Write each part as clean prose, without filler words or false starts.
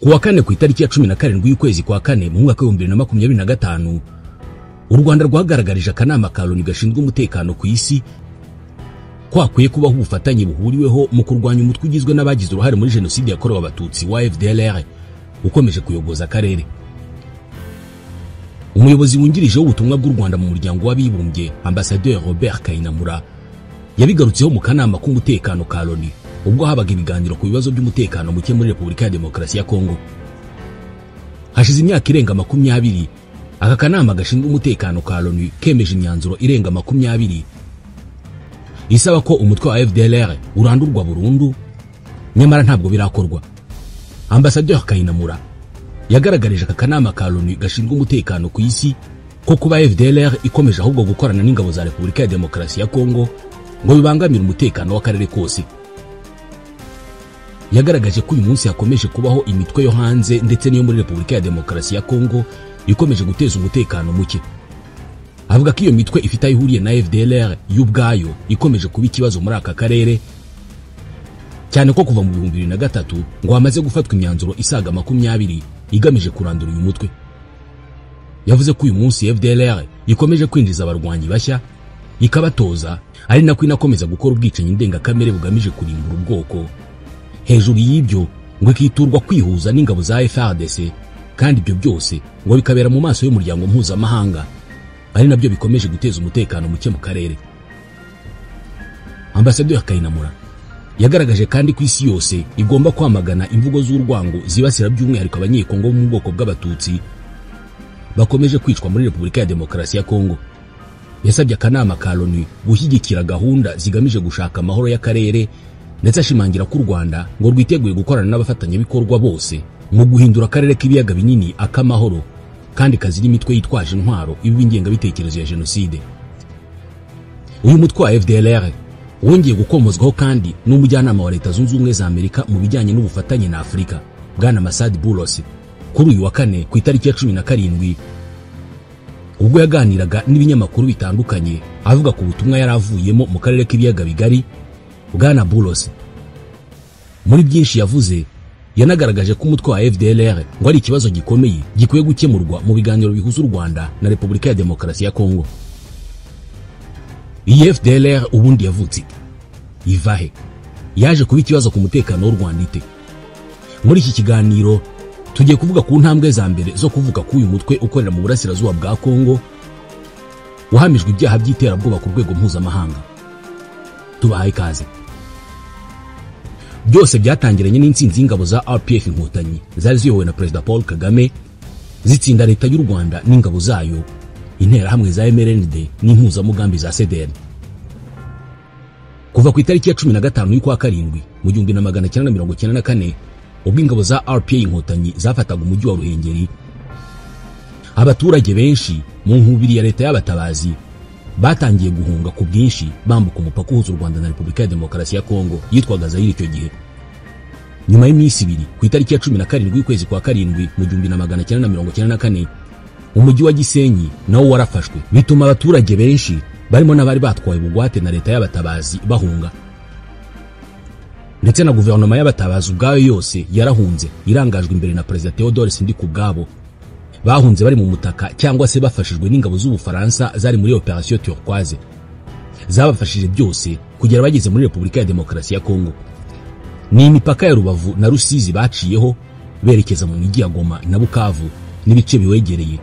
Ku wa kane, ku itariki ya 17 y'ukwezi kwa kane mu mwaka wa 2025, u Rwanda rwagaragarije akanama ka Loni gashinzwe umutekano ku isi ko hakwiye kubaho ubufatanye buhuriweho mu kurwanya umutwe ugizwe n'abagize uruhare muri jenoside yakorewe Abatutsi wa FDLR ukomeje kuyogoza akarere. Umuyobozi wungirije w'ubutumwa bw'u Rwanda mu Muryango w'Abibumbye, Ambasaderi Robert Kayinamura, yabigarutseho mu kanama k'umutekano ka Loni ubwo habaga ibiganiro ku bibazo by'umutekano muke muri Repubulika ya Demokarasi ya Kongo. Hashize imyaka irenga 20 aka kanama gashinzwe umutekano ka Loni kemeje imyanzuro irenga 20 isaba ko umutwe wa FDLR urandurwa burundu, nyamara ntabwo birakorwa. Ambasaderi Kayinamura yagaragarije aka kanama ka Loni gashinzwe umutekano ku isi ko kuba FDLR ikomeje ahubwo gukorana n'ingabo za Repubulika ya Demokarasi ya Kongo ngo bibangamire umutekano w'akarere kose. Yagaragaje ko uyu munsi hakomeje kubaho imitwe yo hanze ndetse n'iyo muri Repubulika ya Demokarasi ya Kongo ikomeje guteza umutekano muke. Avuga ko iyo mitwe ifite aho ihuriye na FDLR y'ubwayo ikomeje kuba ikibazo muri aka karere, cyane ko kuva mu 2003 ngo hamaze gufatwa imyanzuro isaga 20 igamije kurandura uyu mutwe. Yavuze ko uyu munsi FDLR ikomeje kwinjiza abarwanyi bashya, ikabatoza, ari nako inakomeza gukora ubwicanyi ndengakamere bugamije kurimbura ubwoko. Hejuru y'ibyo ngo ikiturwa kwihuza n'ingabo za FARDC, kandi ibyo byose ngo bikabera mu maso y'umuryango mpuzamahanga, ari nabyo bikomeje guteza umutekano muke mu karere. Ambasaderi Kayinamura yagaragaje kandi ko isi yose igomba kwamagana imvugo z'urwango zibasira by'umwihariko Abanyekongo bo mu bwoko bw'Abatutsi bakomeje kwicwa muri Repubulika ya Demokarasi ya Kongo. Yasabye akanama ka Loni gushyigikira gahunda zigamije gushaka amahoro y'akarere, ndetse ashimangira ko u Rwanda ngo rwiteguye gukorana n'abafatanyabikorwa bose mu guhindura akarere k'Ibiyaga Binini akamahoro kandi kazira imitwe yitwaje intwaro ibiba ingengabitekerezo ya jenoside. Uyu mutwe wa FDLR wongeye gukomozwaho kandi n'umujyanama wa Leta Zunze Ubumwe za Amerika mu bijyanye n'ubufatanye na Afurika, Bwana Masad Boulos, kuri uyu wa kane ku itariki ya 17, ubwo yaganiraga n'ibinyamakuru bitandukanye avuga ku butumwa yari avuyemo mu karere k'Ibiyaga Bigari. Bwana Boulos muri byinshi yavuze yanagaragaje ko umutwe wa FDLR ngo ari ikibazo gikomeye gikwiye gukemurwa mu biganiro bihuza u Rwanda na Repubulika ya Demokarasi ya Kongo. Iyi FDLR ubundi yavutse ite? Iva he? Yaje kuba ikibazo ku mutekano w'u Rwanda ite? Muri iki kiganiro tugiye kuvuga ku ntambwe za mbere zo kuvuka k'uyu mutwe ukorera mu burasirazuba bwa Kongo wahamijwe ibyaha by'iterabwoba ku rwego mpuzamahanga. Tubahaye ikaze. Byose byatangiranye n'intsinzi y'ingabo za RPF Inkotanyi zari ziyobowe na Perezida Paul Kagame, zitsinda Leta y'u Rwanda n'ingabo zayo, Interahamwe za MRND n'impuzamugambi za CDR. Kuva ku itariki ya 15 y'ukwa karindwi mu 1994, ubwo ingabo za RPA Inkotanyi zafataga umujyi wa Ruhengeri, abaturage benshi mu nkubiri ya Leta y'Abatabazi batangiye guhunga ku bwinshi, bambuka umupaka uhuza u Rwanda na Repubulika ya Demokarasi ya Kongo yitwaga Zaire icyo gihe. Nyuma y'iminsi 2, ku itariki ya 17 y'ukwezi kwa karindwi mu 1994, umujyi wa Gisenyi nawo warafashwe, bituma abaturage benshi barimo n'abari batwaye bugwate na Leta y'Abatabazi bahunga. Ndetse na guverinoma y'Abatabazi ubwayo yose yarahunze, irangajwe imbere na Perezida Theodore Sindikubwabo. Bahunze bari mu mutaka cyangwa se bafashijwe n'ingabo z'Ubufaransa zari muri Operation Turquoise, zabafashije byose kugera bageze muri Repubulika ya Demokarasi ya Kongo. Ni imipaka ya Rubavu na Rusizi baciyeho berekeza mu mijyi ya Goma na Bukavu n'ibice biwegereye,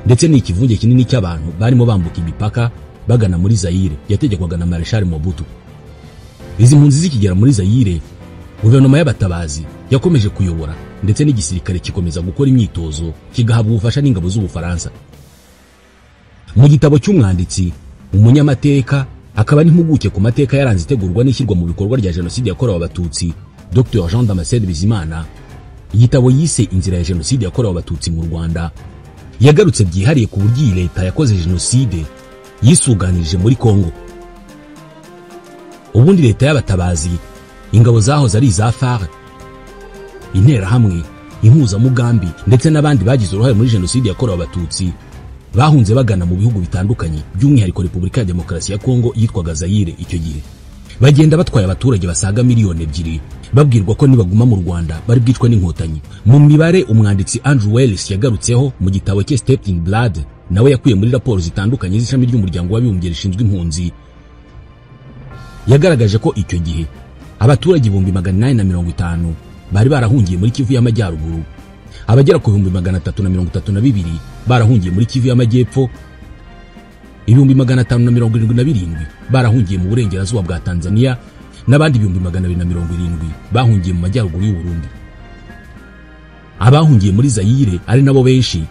ndetse ni ikivunge kinini cy'abantu barimo bambuka imipaka bagana muri Zaire yategekwaga na Marshal Mobutu. Izi mpunzi zikigera muri Zaire, guverinoma y'Abatabazi yakomeje kuyobora, ndetse n'igisirikare kikomeza gukora imyitozo, kigahabwa ubufasha n'ingabo z'Ubufaransa. Mu gitabo cy'umwanditsi, umunyamateka akaba n'impuguke ku mateka yaranze itegurwa n'ishyirwa mu bikorwa rya jenoside yakorewe Abatutsi, Dr Jean Damascene Bizimana, igitabo yise Inzira ya Jenoside yakorewe Abatutsi mu Rwanda, yagarutse byihariye ku buryo iyi leta yakoze jenoside yisuganirije muri Kongo. Ubundi Leta y'Abatabazi, ingabo zahoze ari iza FARC, Interahamwe, impuzamugambi ndetse n'abandi bagize uruhare muri jenoside yakorewe Abatutsi bahunze bagana mu bihugu bitandukanye, by'umwihariko Repubulika ya Demokarasi ya Kongo yitwaga Zaire icyo gihe. Bagenda batwaye abaturage basaga 2 miliyoni, babwirwa ko nibaguma mu Rwanda bari bwicwe n'inkotanyi. Mu mibare umwanditsi Andrew Wells yagarutseho mu gitabo cye Stepped in Blood, nawe yakuye muri raporo zitandukanye z'ishami ry'umuryango w'abibumbye rishinzwe impunzi, yagaragaje ko icyo gihe abaturage 850,000 bari barahungiye muri Kivu y'Amajyaruguru, abagera ku 332,000 barahungiye muri Kivu y'Amajyepfo, 577,000 barahungiye mu burengerazuba bwa Tanzania, n'abandi 270,000 bahungiye mu majyaruguru y'u Burundi. Abahungiye muri Zayire, ari nabo benshi,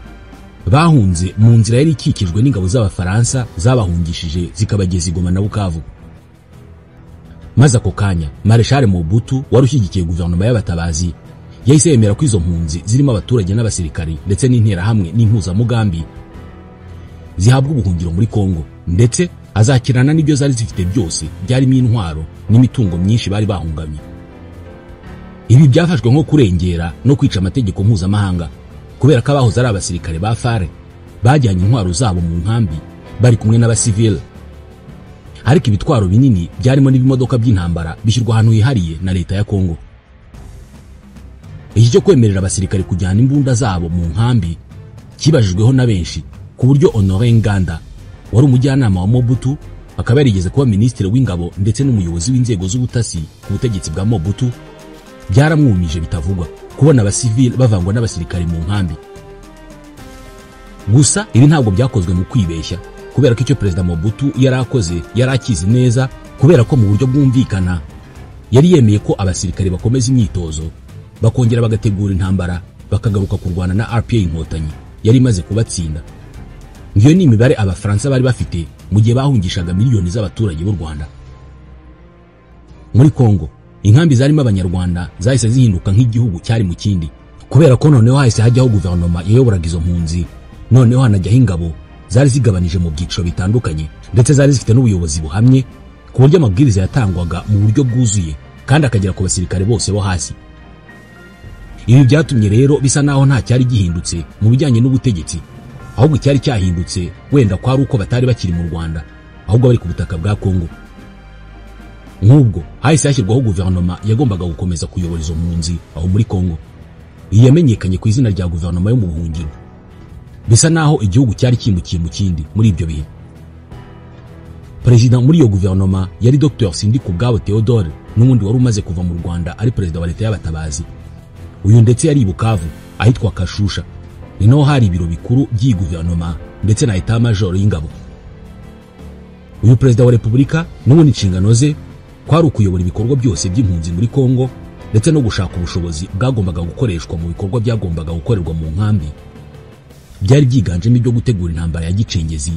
bahunze mu nzira yari ikikijwe n'ingabo z'Abafaransa zabahungishije zikabageza i Goma na Bukavu. Maze ako kanya Marshal Mobutu wari ushyigikiye guverinoma y'abatabazi yahise yemera ko izo mpunzi zirimo abaturage n'abasirikari ndetse n'interahamwe n'impuzamugambi zihabwa ubuhungiro muri Kongo, ndetse azakirana n'ibyo zari zifite byose byarimo intwaro n'imitungo myinshi bari bahunganye. Ibi byafashwe nko kurengera no kwica amategeko mpuzamahanga, kubera ko abahoze ari abasirikare ba FAR bajyanye intwaro zabo mu nkambi bari kumwe n'abasivile, ariko ibitwaro binini byarimo n'ibimodoka by'intambara bishyirwa ahantu hihariye na leta ya Kongo. Iki cyo kwemerera abasirikare kujyana imbunda zabo mu nkambi kibajijweho na benshi, ku buryo Honore Nganda wari umujyanama wa Mobutu, akaba yarigeze kuba minisitiri w'ingabo ndetse n'umuyobozi w'inzego z'ubutasi ku butegetsi bwa Mobutu, byaramwumije bitavugwa kubona abasivile bavangwa n'abasirikare mu nkambi. Gusa ibi ntabwo byakozwe mu kwibeshya, kubera ko icyo Perezida Mobutu yari akoze yari akizi neza, kubera ko mu buryo bwumvikana yari yemeye ko abasirikare bakomeza imyitozo, bakongera bagategura intambara, bakagaruka kurwana na RPA Inkotanyi yari imaze kubatsinda. Ngiyo ni imibare Abafaransa bari bafite mu gihe bahungishaga miliyoni z'abaturage b'u Rwanda muri Kongo. Inkambi zarimo Abanyarwanda zahise zihinduka nk'igihugu cyari mu kindi, kubera ko noneho hahise hajyaho guverinoma yayoboraga izo mpunzi, noneho hanajyaho ingabo zari zigabanije mu byiciro bitandukanye, ndetse zari zifite n'ubuyobozi buhamye, ku buryo amabwiriza yatangwaga mu buryo bwuzuye kandi akagera ku basirikare bose bo hasi. Ibi byatumye rero bisa naho nta cyari gihindutse mu bijyanye n'ubutegetsi, ahubwo icyari cyahindutse wenda kwari uko batari bakiri mu Rwanda, ahubwo bari ku butaka bwa Kongo. Nk'ubwo hahise hashyirwaho guverinoma yagombaga gukomeza kuyobora izo mpunzi aho muri Kongo. Iyi yamenyekanye ku izina rya guverinoma yo mu buhungiro. Bisa naho igihugu cyari cyimukiye mu kindi muri ibyo bihe. Perezida muri iyo guverinoma yari Dr Sindikubwabo Theodore, n'ubundi wari umaze kuva mu Rwanda ari perezida wa leta y'abatabazi. Uyu ndetse yari i Bukavu ahitwa Kashusha, ni naho hari ibiro bikuru by'iyi guverinoma ndetse na état major y'ingabo. Uyu perezida wa repubulika n'ubundi inshingano ze kwari ukuyobora ibikorwa byose by'impunzi muri Kongo, ndetse no gushaka ubushobozi bwagombaga gukoreshwa mu bikorwa byagombaga gukorerwa mu nkambi, byari byiganjemo ibyo gutegura intambara ya gicengezi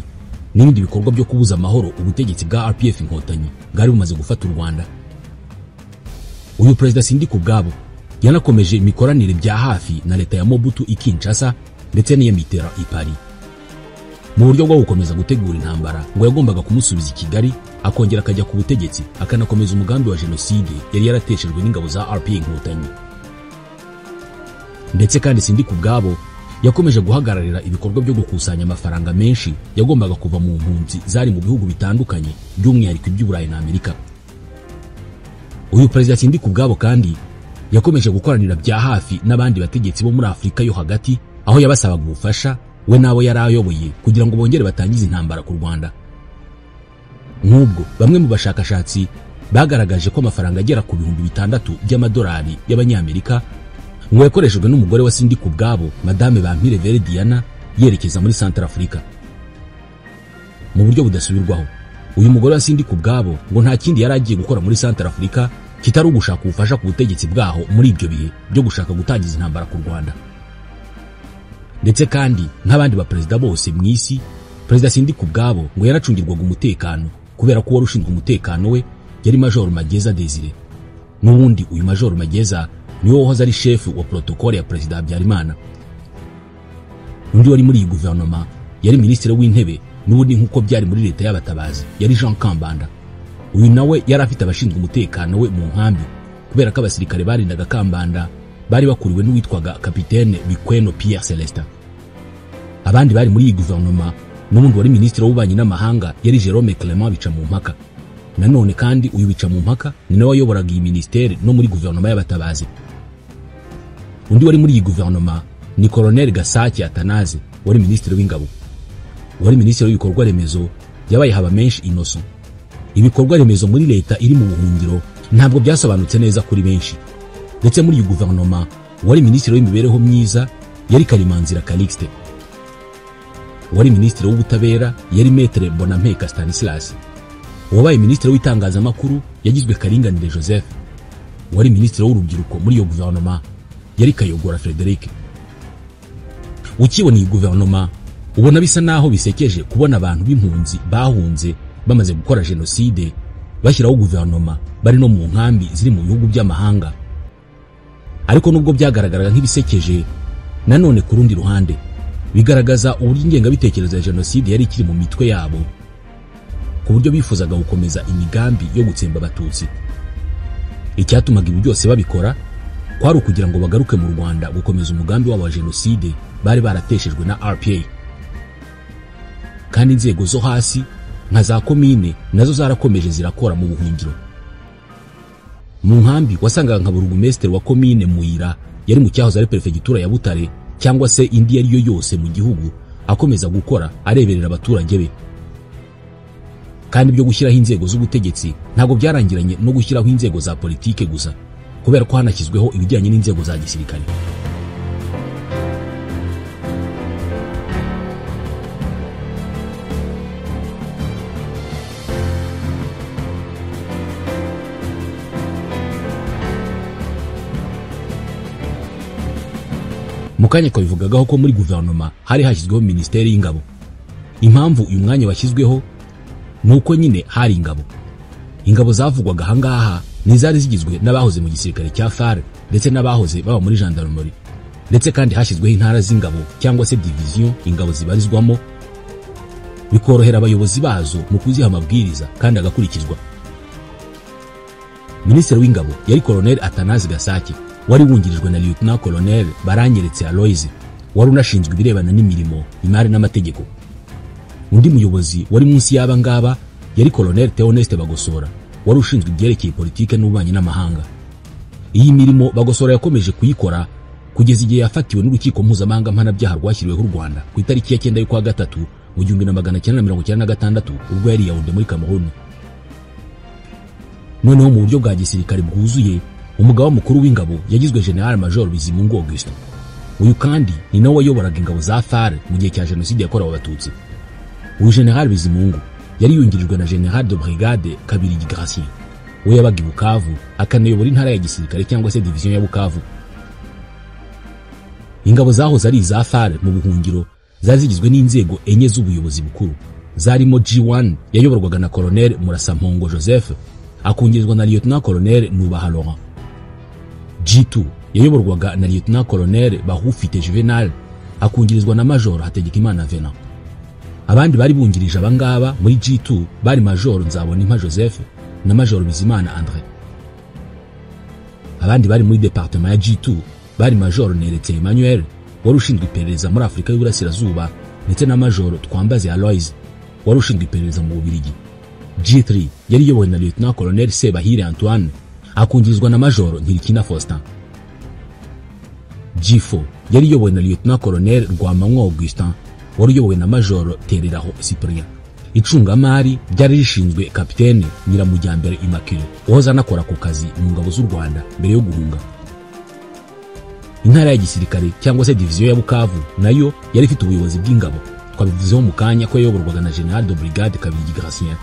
n'ibindi bikorwa byo kubuza amahoro ubutegetsi bwa RPF Inkotanyi bwari bumaze gufata u Rwanda. Uyu perezida Sindikubwabo yanakomeje imikoranire bya hafi na leta ya Mobutu i Kinshasa ndetse n'iya Mitterrand i Paris, mu buryo bwo gukomeza gutegura intambara ngo yagombaga kumusubiza i Kigali, akongera akajya ku butegetsi, akanakomeza umugambi wa jenoside yari yarateshejwe n'ingabo za RPA Inkotanyi. Ndetse kandi Sindikubwabo yakomeje guhagararira ibikorwa byo gukusanya amafaranga menshi yagombaga kuva mu mpunzi zari mu bihugu bitandukanye, by'umwihariko iby'Uburayi na Amerika. Uyu perezida Sindikubwabo kandi yakomeje gukoranira bya hafi n'abandi bategetsi bo muri Afurika yo hagati, aho yabasabaga ubufasha we n'abo yari ayoboye kugira ngo bongere batangize intambara ku Rwanda. Nk'ubwo bamwe mu bashakashatsi bagaragaje ko amafaranga agera ku 6000 by'amadolari y'Abanyamerika ngo yakoreshejwe n'umugore wa Sindikubwabo, Madame Bampire Vere Diana, yerekeza muri Centrafrica. Mu buryo budasubirwaho, uyu mugore wa Sindikubwabo ngo nta kindi yari agiye gukora muri Centrafrica kitari ugushaka ubufasha ku butegetsi bwaho muri ibyo bihe byo gushaka gutangiza intambara ku Rwanda. Ndetse kandi nk'abandi baperezida bose mu isi, Perezida Sindikubwabo ngo yaracungirwaga umutekano, kubera ko wari ushinzwe umutekano we yari Major Mageza Desire. N'ubundi uyu Major Mageza niwe wahoze ari shefu wa protocole ya Perezida Habyarimana. Undi wari muri iyi guverinoma yari minisitiri w'intebe, n'ubundi nk'uko byari muri leta y'abatabazi, yari Jean Kambanda. Uyu nawe yari afite abashinzwe umutekano we mu nkambi, kubera ko abasirikare barindaga Kambanda bari bakuriwe n'uwitwaga Kapitene Bikweno Pierre Celestin. Abandi bari muri iyi guverinoma, n'ubundi wari minisitiri w'ububanyi n'amahanga yari Jerome Clement Bicamumpaka. Nanone kandi uyu Bicamumpaka ni nawe wayoboraga iyi ministeri no muri guverinoma y'abatabazi. Undi wari muri iyi guverinoma ni Colonel Gasake Atanaze wari minisitiri w'ingabo. Wari minisitiri w'ibikorwa remezo yabaye Habamenshi Innocent. Ibikorwa remezo muri leta iri mu buhungiro ntabwo byasobanutse neza kuri benshi. Ndetse muri iyi guverinoma wari minisitiri w'imibereho myiza yari Karimanzira Calixte. Wari minisitiri w'ubutabera yari Maître Bonampeka Stanislas. Wabaye minisitiri w'itangazamakuru yagizwe Karinganire Joseph. Wari minisitiri w'urubyiruko muri iyo guverinoma yari Kayogora Frederic. Ukibona iyi guverinoma ubona bisa naho bisekeje kubona abantu b'impunzi bahunze bamaze gukora jenoside bashyiraho guverinoma bari no mu nkambi ziri mu bihugu by'amahanga. Ariko nubwo byagaragaraga nk'ibisekeje, nanone ku rundi ruhande bigaragaza uburyo ingengabitekerezo ya jenoside yari ikiri mu mitwe yabo, ku buryo bifuzaga gukomeza imigambi yo gutsemba abatutsi. Icyatumaga ibi byose babikora kwari ukugira ngo bagaruke mu Rwanda gukomeza umugambi wabo wa jenoside bari barateshejwe na RPA. Kandi inzego zo hasi nka za komine nazo zarakomeje zirakora mu buhungiro. Mu nkambi wasangaga nka burugumesitiri wa komine Muyira yari mu cyahoze ari perefegitura ya Butare cyangwa se indi yari yo yose mu gihugu, akomeza gukora areberera abaturage be. Kandi ibyo gushyiraho inzego z'ubutegetsi ntabwo byarangiranye no gushyiraho inzego za politike gusa, kubera ko hanashyizweho ibijyanye n'inzego za gisirikare. Mu kanya twabivugagaho ko muri guverinoma hari hashyizweho minisiteri y'ingabo. Impamvu uyu mwanya washyizweho ni uko nyine hari ingabo. Ingabo zavugwaga ahangaha ni zari zigizwe n'abahoze mu gisirikare cya FAR ndetse n'abahoze baba muri gendarmerie. Ndetse kandi hashyizweho intara z'ingabo cyangwa se division ingabo zibarizwamo, bikorohera abayobozi bazo mu kuziha amabwiriza kandi agakurikizwa. Minisitiri w'ingabo yari Colonel Atanaze Gasake, wari wungirijwe na Lieutenant Colonel Baranyeretse Aloise, wari unashinzwe ibirebana n'imirimo, imari n'amategeko. Undi muyobozi wari munsi y'aba ngaba yari Colonel Theoneste Bagosora, wari ushinzwe ibyerekeye politike n'ububanyi n'amahanga. Iyi mirimo Bagosora yakomeje kuyikora kugeza igihe yafatiwe n'urukiko mpuzamahanga mpanabyaha rwashyiriweho u Rwanda ku itariki ya 9 y'ukwa gatatu mu 1996 ubwo yari Yaounde muri Cameroon. Noneho mu buryo bwa gisirikare bwuzuye, umugaba mukuru w'ingabo yagizwe General Major Bizimungu Augustin. Uyu kandi ni nawe wayoboraga ingabo za FAR mu gihe cya jenoside yakorewe abatutsi. Uyu General Bizimungu yari yungirijwe na General de Brigade Kabirigi Gratien, we yabaga i Bukavu akanayobora intara ya gisirikare cyangwa se division ya Bukavu. Ingabo zahoze ari iza FAR mu buhungiro zari zigizwe n'inzego enye z'ubuyobozi bukuru, zarimo G1 yayoborwaga na Colonel Murasampongo Joseph akungirizwa na Lieutenant Colonel Nubaha Laurent. G2 yayoborwaga na Lieutenant Colonel Bahufite Juvenal akungirizwa na Major Hategekimana Venant. Abandi bari bungirije abangaba muri G2 bari Major Nzabonimpa Joseph na Major Bizimana André. Abandi bari muri departement ya G2 bari Major Neretse Emmanuel wari ushinzwe iperereza muri Afurika y'Uburasirazuba ndetse na Major Twambaze Aloys wari ushinzwe iperereza mu Bubiligi. G3 yari iyobowe na Lieutenant Colonel Sebahire Antoine akungirizwa na Major Ntirikina Faustin. G4 yari iyobowe na Lieutenant Colonel Rwamanywa Augustin wari uyobowe na Major Tereraho Cyprien. Icungamari ryari rishinzwe Kapitene Nyiramujyambere Immaculée wahoze anakora ku kazi mu ngabo z'u Rwanda mbere yo guhunga. Intara ya gisirikare cyangwa se division ya Bukavu nayo yari ifite ubuyobozi bw'ingabo, twabivuzeho mu kanya ko yayoborwaga na General de Brigade Kabirigi Gratien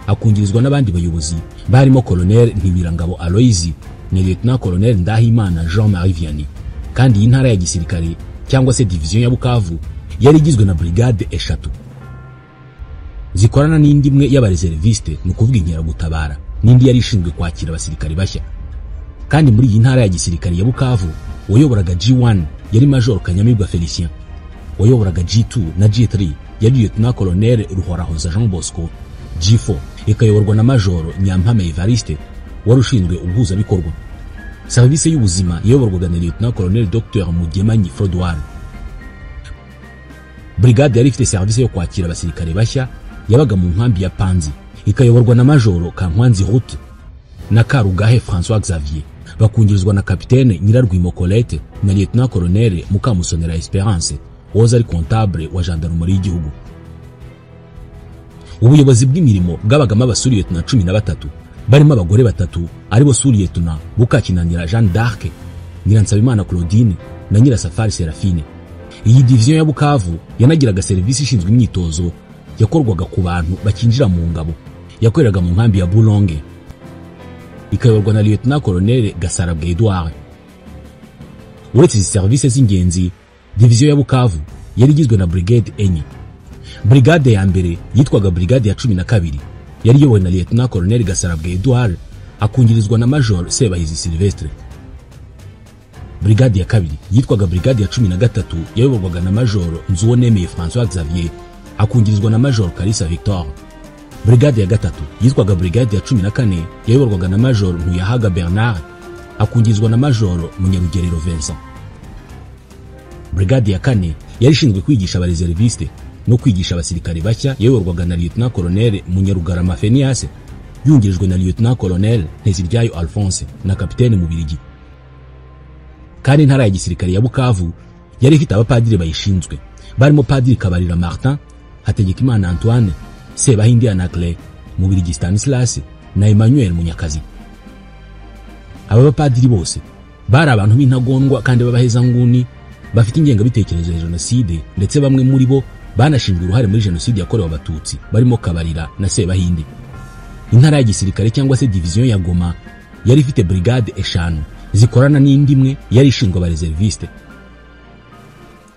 akungirizwa n'abandi bayobozi barimo Colonel Ntibirangabo Aloise na Lieutenant Colonel Ndahimana Jean-Marie Vianney. Kandi iyi ntara ya gisirikare cyangwa se division ya Bukavu yari igizwe na brigade eshatu zikorana n'indi imwe y'abareserviste, ni ukuvuga inkeragutabara, n'indi yari ishinzwe kwakira abasirikare bashya. Kandi muri iyi ntara ya gisirikare ya Bukavu wayoboraga G1 yari Major Kanyamibwa Felicien, wayoboraga G2 na G3 yari Lieutenant Colonel Ruhorahoza Jean Bosco, G4 ikayoborwa na Major Nyampame Evariste wari ushinzwe ubuhuzabikorwa. Service y'ubuzima yayoborwaga na Lieutenant Colonel Dr Mugemanyi Frodoir. Brigade yari ifite service yo kwakira abasirikare bashya yabaga mu nkambi ya Panzi, ikayoborwa na Majoro Kankwanzi Ruth na Karugahe François Xavier, bakungirizwa na Kapitene Nyirarwimo Colette na Lieutenant Colonel Mukamusonera Esperance wahoze ari comptable wa gendarmerie y'igihugu. Ubuyobozi bw'imirimo bwabagamo abasuriyetona 13 barimo abagore 3 aribo suriyetona Bukakinanira Jeanne d'Arc, Nyiransabimana Claudine na Nyirasafari Serafine. Iyi division ya Bukavu yanagiraga serivisi ishinzwe imyitozo yakorwaga ku bantu bakinjira mu ngabo, yakoreraga mu nkambi ya Bulonge, ikayoborwa na Lieutenant Colonel Gasarabwe Edouard. Uretse izi serivisi z'ingenzi, division ya Bukavu yari igizwe na brigade 4. Brigade ya mbere yitwaga brigade ya 12 yari iyobowe na Lieutenant Colonel Gasarabwe Edouard, akungirizwa na Major Sebahizi Sylvestre. Brigade ya kabiri yitwaga brigade ya 13 yayoborwaga na Major Nzuwonemeye François Xavier, akungirizwa na Major Kalisa Victor. Brigade ya gatatu yitwaga brigade ya 14 yayoborwaga na Major Ntuyahaga Bernard, akungirizwa na Major Munyarugerero Vincent. Brigade ya kane yari ishinzwe kwigisha abareserviste no kwigisha abasirikare bashya, yayoborwaga na Lieutenant Colonel Munyarugarama Fenias, yungirijwe na Lieutenant Colonel Nteziryayo Alphonse na Kapitene Mubirigi. Kandi intara ya gisirikare ya Bukavu yari ifite abapadiri bayishinzwe barimo Padiri Kabarira Martin, Hategekimana Antoine, Sebahindi Anacle, Mubirigi Stanislas na Emmanuel Munyakazi. Aba bapadiri bose bari abantu b'intagondwa kandi b'abahezanguni bafite ingengabitekerezo ya jenoside, ndetse bamwe muri bo banashinjwe uruhare muri jenoside yakorewe Abatutsi barimo Kabarira na Sebahindi. Intara ya gisirikare cyangwa se division ya Goma yari ifite brigade 5 zikorana n'indi imwe yari ishinzwe abareserviste.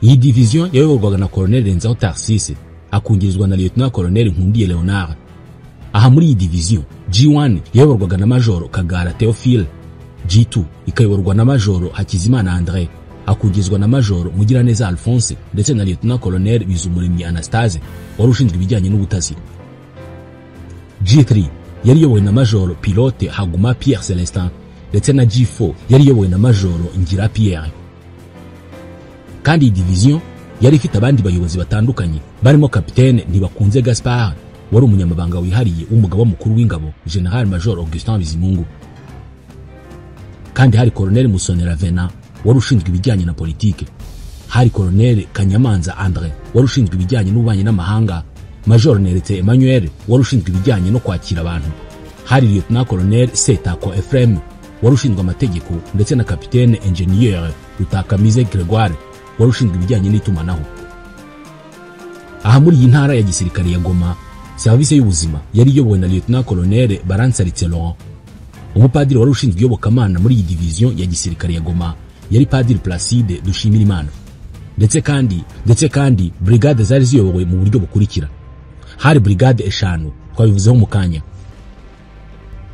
Iyi division yayoborwaga na Colonel Renzaho Tarsise, akungirizwa na Lieutenant Colonel Nkundiye Leonard. Aha muri iyi division G1 yayoborwaga na Major Kagara Theophile, G2 ikayoborwa na Major Hakizimana André, akungizwa na Major Mugiraneza Alphonse ndetse na Lieutenant Colonel Bizumuremyi Anastase wari ushinzwe ibijyanye n'ubutasi. G3 yari iyobowe na Major Pilote Haguma Pierre Celestin ndetse na G4 yari iyobowe na Major Ngira Pierre. Kandi iyi division yari ifite abandi bayobozi batandukanye barimo Kapitene Ntibakunze Gaspard wari umunyamabanga wihariye w'umugaba mukuru w'ingabo General Major Augustin Bizimungu. Kandi hari Colonel Musonera Vena wari ushinzwe ibijyanye na politike, hari Colonel Kanyamanza André wari ushinzwe ibijyanye n'ububanyi n'amahanga, Major Neretse Emmanuel wari ushinzwe ibijyanye no kwakira abantu, hari Lieutenant Colonel Setako Ephraim wari ushinzwe amategeko ndetse na Capitaine Ingénieur Rutakamize Gregoire wari ushinzwe ibijyanye n'itumanaho. Aha muri iyi ntara ya gisirikare ya Goma, serivisi y'ubuzima yari iyobowe na Lieutenant Colonel Baransaritse Laurent. Umupadiri wari ushinzwe iyobokamana muri iyi division ya gisirikare ya Goma yari Padiri Placide Dushimirimana. Ndetse kandi brigade zari ziyobowe mu buryo bukurikira. Hari brigade 5 twabivuzeho mu kanya.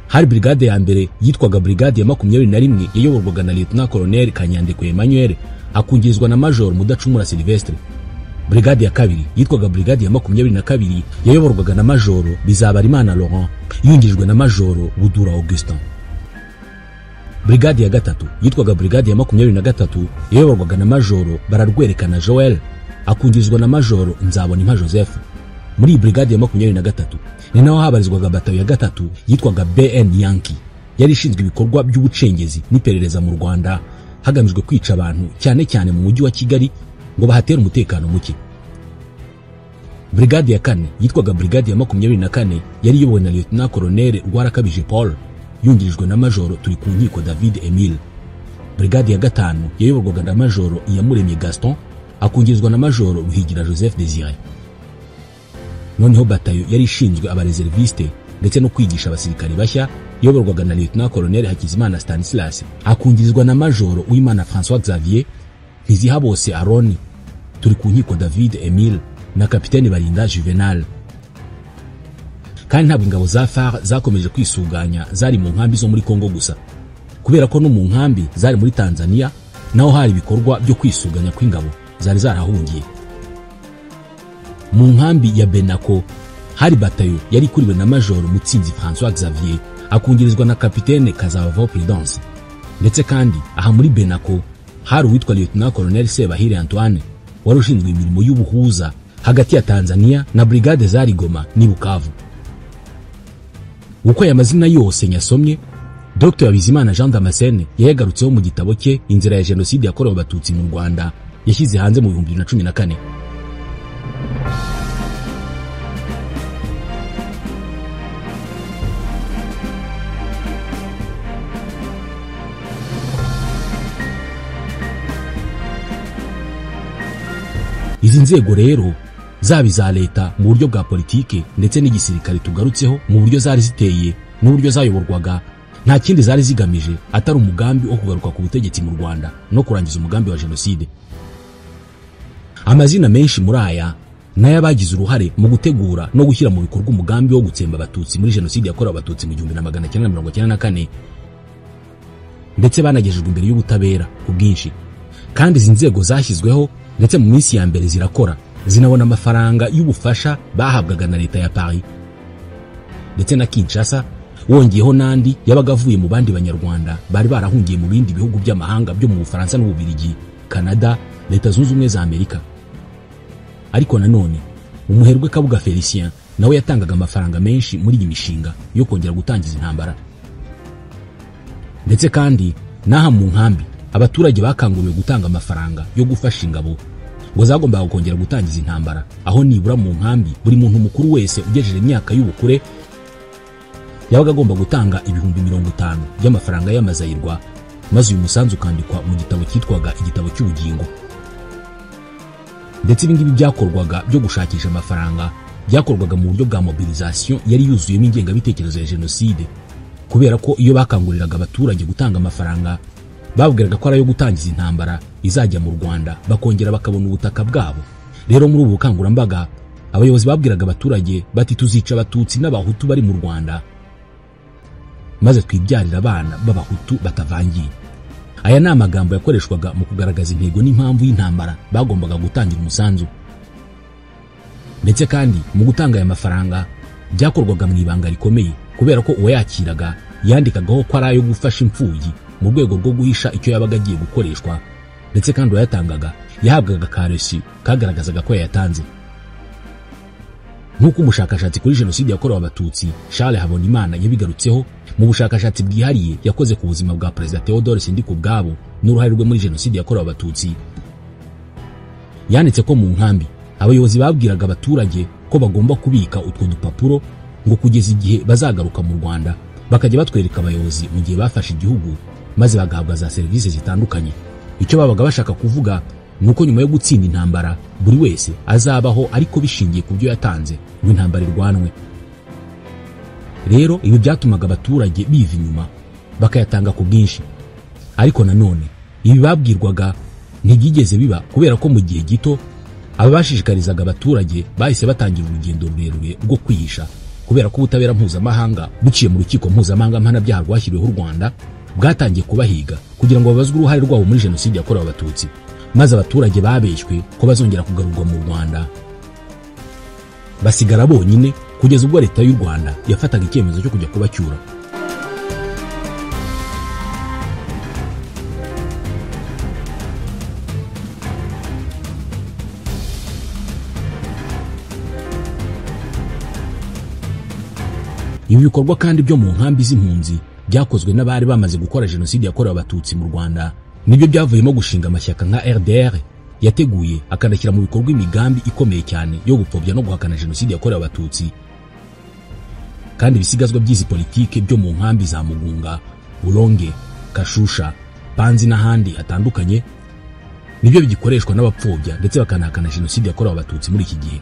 Hari brigade ya mbere yitwaga brigade ya 21 yayoborwaga na Lieutenant Colonel Kanyandekwe Emmanuel, akungirizwa na Major Mudacumura Sylvestre. Brigade ya kabiri yitwaga brigade ya 22 yayoborwaga na Major Bizabarimana Laurent, yungirijwe na Major Budura Augustin. Brigade ya gatatu yitwaga brigade ya 23 yayoborwaga na Major Bararwerekana Joel, akungirizwa na Major Nzabonimpa Joseph. Muri brigade ya 23 ni naho habarizwaga batayo ya gatatu yitwaga BN Yankee, yari ishinzwe ibikorwa by'ubucengezi n'iperereza mu Rwanda hagamijwe kwica abantu cyane cyane mu mujyi wa Kigali ngo bahatere umutekano muke. Brigade ya kane yitwaga brigade ya 24 yari iyobowe na Lieutenant Colonel Rwarakabije Paul, yungirijwe na Major Turikunkiko David Emile. Brigade ya gatanu yayoborwaga na Major Iyamuremye Gaston, akungirizwa na Major Ruhigira Joseph Désiré. Noneho batayo yari ishinzwe abareserviste ndetse no kwigisha abasirikare bashya yayoborwaga na Lieutenant Colonel Hakizimana Stanislas, akungirizwa na Major Uwimana François Xavier, Ntizihabose Aaron, Turikunkiko David Emile na Kapitene Barinda Juvenal. Kandi ntabwo ingabo za FAR zakomeje kwisuganya zari mu nkambi zo muri Kongo gusa, kubera ko no mu nkambi zari muri Tanzania naho hari ibikorwa byo kwisuganya kw'ingabo zari zarahungiye. Mu nkambi ya Benako hari batayo yari ikuriwe na Major Mutsinzi François Xavier, akungirizwa na Kapitene Kazabavo Prudence. Ndetse kandi aha muri Benako hari uwitwa Lieutenant Colonel Sebahire Antoine wari ushinzwe imirimo y'ubuhuza hagati ya Tanzania na brigade zari Goma n'i Bukavu. Uko aya mazina yose nyasomye, Dr Bizimana Jean Damascene yayagarutseho mu gitabo cye Inzira ya Jenoside yakorewe Abatutsi mu Rwanda yashyize hanze mu 2014. Izi nzego rero zaba iza leta mu buryo bwa politike ndetse n'igisirikare tugarutseho mu buryo zari ziteye n'uburyo zayoborwaga, nta kindi zari zigamije atari umugambi wo kugaruka ku butegetsi mu Rwanda no kurangiza umugambi wa jenoside. Amazina menshi muri aya n'ayabagize uruhare mu gutegura no gushyira mu bikorwa umugambi wo gutsemba Abatutsi muri jenoside yakorewe Abatutsi mu 1994, ndetse banagejejwe imbere y'ubutabera ku bwinshi. Kandi izi nzego zashyizweho ndetse mu minsi ya mbere zirakora, zinabona amafaranga y'ubufasha bahabwaga na leta ya Paris ndetse na Kinshasa, wongeyeho n'andi yabaga avuye mu bandi banyarwanda bari barahungiye mu bindi bihugu by'amahanga byo mu Bufaransa n'Ububiligi, Canada, Leta Zunze Ubumwe za Amerika. Ariko nanone umuherwe Kabuga Felicien nawe yatangaga amafaranga menshi muri iyi mishinga yo kongera gutangiza intambara. Ndetse kandi n'aha mu nkambi abaturage bakanguriwe gutanga amafaranga yo gufasha ingabo ngo zagombaga kongera gutangiza intambara, aho nibura mu nkambi buri muntu mukuru wese ugejeje imyaka y'ubukure yabaga agomba gutanga 50,000 by'amafaranga y'amazayirwa, maze uyu musanzu ukandikwa mu gitabo cyitwaga igitabo cy'ubugingo. Ndetse ibi ngibi byakorwaga byo gushakisha amafaranga byakorwaga mu buryo bwa mobilisation yari yuzuyemo ingengabitekerezo ya jenoside, kubera ko iyo bakanguriraga abaturage gutanga amafaranga babwiraga ko ari ayo gutangiza intambara izajya mu Rwanda bakongera bakabona ubutaka bwabo. Rero muri ubu bukangurambaga abayobozi babwiraga abaturage bati tuzica Abatutsi n'Abahutu bari mu Rwanda maze twibyarira abana b'Abahutu batavangiye. Aya ni amagambo yakoreshwaga mu kugaragaza intego n'impamvu y'intambara bagombaga gutangira umusanzu. Ndetse kandi mu gutanga aya mafaranga byakorwaga mu ibanga rikomeye, kubera ko uwayakiraga yandikagaho ko ari ayo gufasha imfubyi mu rwego rwo guhisha icyo yabaga agiye gukoreshwa, ndetse kandi uwayatangaga yahabwaga karesi kagaragazaga ko yayatanze. Nk'uko umushakashatsi kuri jenoside yakorewe Abatutsi Charles Habonimana yabigarutseho mu bushakashatsi bwihariye yakoze ku buzima bwa Perezida Theodore Sindikubwabo n'uruhare rwe muri jenoside yakorewe Abatutsi, yanditse ko mu nkambi abayobozi babwiraga abaturage ko bagomba kubika utwo dupapuro ngo kugeza igihe bazagaruka mu Rwanda bakajya batwereka abayobozi mu gihe bafashe igihugu, maze bagahabwa za serivisi zitandukanye. Icyo babaga bashaka kuvuga nuko nyuma yo gutsinda intambara buri wese azabaho ariko bishingiye ku byo yatanze ngo intambara irwanwe. Rero ibi byatumaga abaturage biva inyuma bakayatanga ku bwinshi. Ariko nanone ibi babwirwaga ntibyigeze biba, kubera ko mu gihe gito ababashishikarizaga abaturage bahise batangira urugendo rurerure rwo kwihisha, kubera ko ubutabera mpuzamahanga buciye mu rukiko mpuzamahanga mpanabyaha rwashyiriweho u Rwanda bwatangiye kubahiga kugira ngo babazwe uruhare rwabo muri jenoside yakorewe Abatutsi, maze abaturage babeshywe ko bazongera kugarurwa mu Rwanda basigara bonyine kugeza ubwo leta y'u Rwanda yafataga icyemezo cyo kujya kubacyura. Ibi bikorwa kandi byo mu nkambi z'impunzi byakozwe n'abari bamaze gukora jenoside yakorewe Abatutsi mu Rwanda nibyo byavuyemo gushinga amashyaka nka RDR yateguye akanashyira mu bikorwa imigambi ikomeye cyane yo gupfobya no guhakana jenoside yakorewe Abatutsi. Kandi ibisigazwa by'izi politike byo mu nkambi za Mugunga, Buronge, Kashusha, Panzi n'ahandi hatandukanye nibyo bigikoreshwa n'abapfobya ndetse bakanahakana jenoside yakorewe Abatutsi muri iki gihe.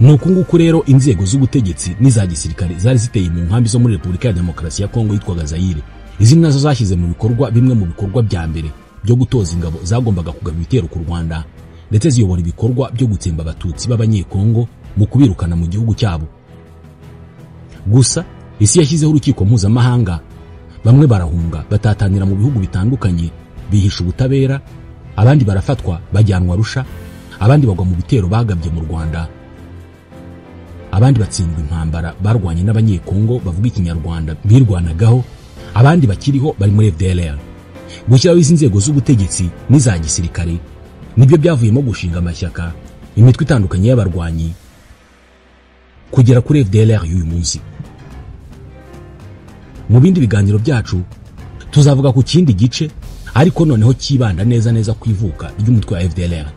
Nuko nguko rero inzego z'ubutegetsi n'iza gisirikare zari ziteye mu nkambi zo muri Repubulika ya Demokarasi ya Kongo yitwaga Zaire. Izi nazo zashyize mu bikorwa bimwe mu bikorwa bya mbere byo gutoza ingabo zagombaga kugaba ibitero ku Rwanda, ndetse ziyobora ibikorwa byo gutsemba Abatutsi b'Abanyekongo mu kubirukana mu gihugu cyabo. Gusa isi yashyizeho urukiko mpuzamahanga, bamwe barahunga batatanira mu bihugu bitandukanye bihisha ubutabera, abandi barafatwa bajyanwa Arusha, abandi bagwa mu bitero bagabye mu Rwanda, abandi batsindwa intambara barwanye n'Abanyekongo bavuga Ikinyarwanda birwanagaho, abandi bakiriho bari muri FDLR. Gushyiraho izi nzego z'ubutegetsi n'iza gisirikare nibyo byavuyemo gushinga amashyaka, imitwe itandukanye y'abarwanyi kugera kuri FDLR y'uyu munsi. Mu bindi biganiro byacu tuzavuga ku kindi gice, ariko noneho kibanda neza neza ku ivuka ry'umutwe wa FDLR.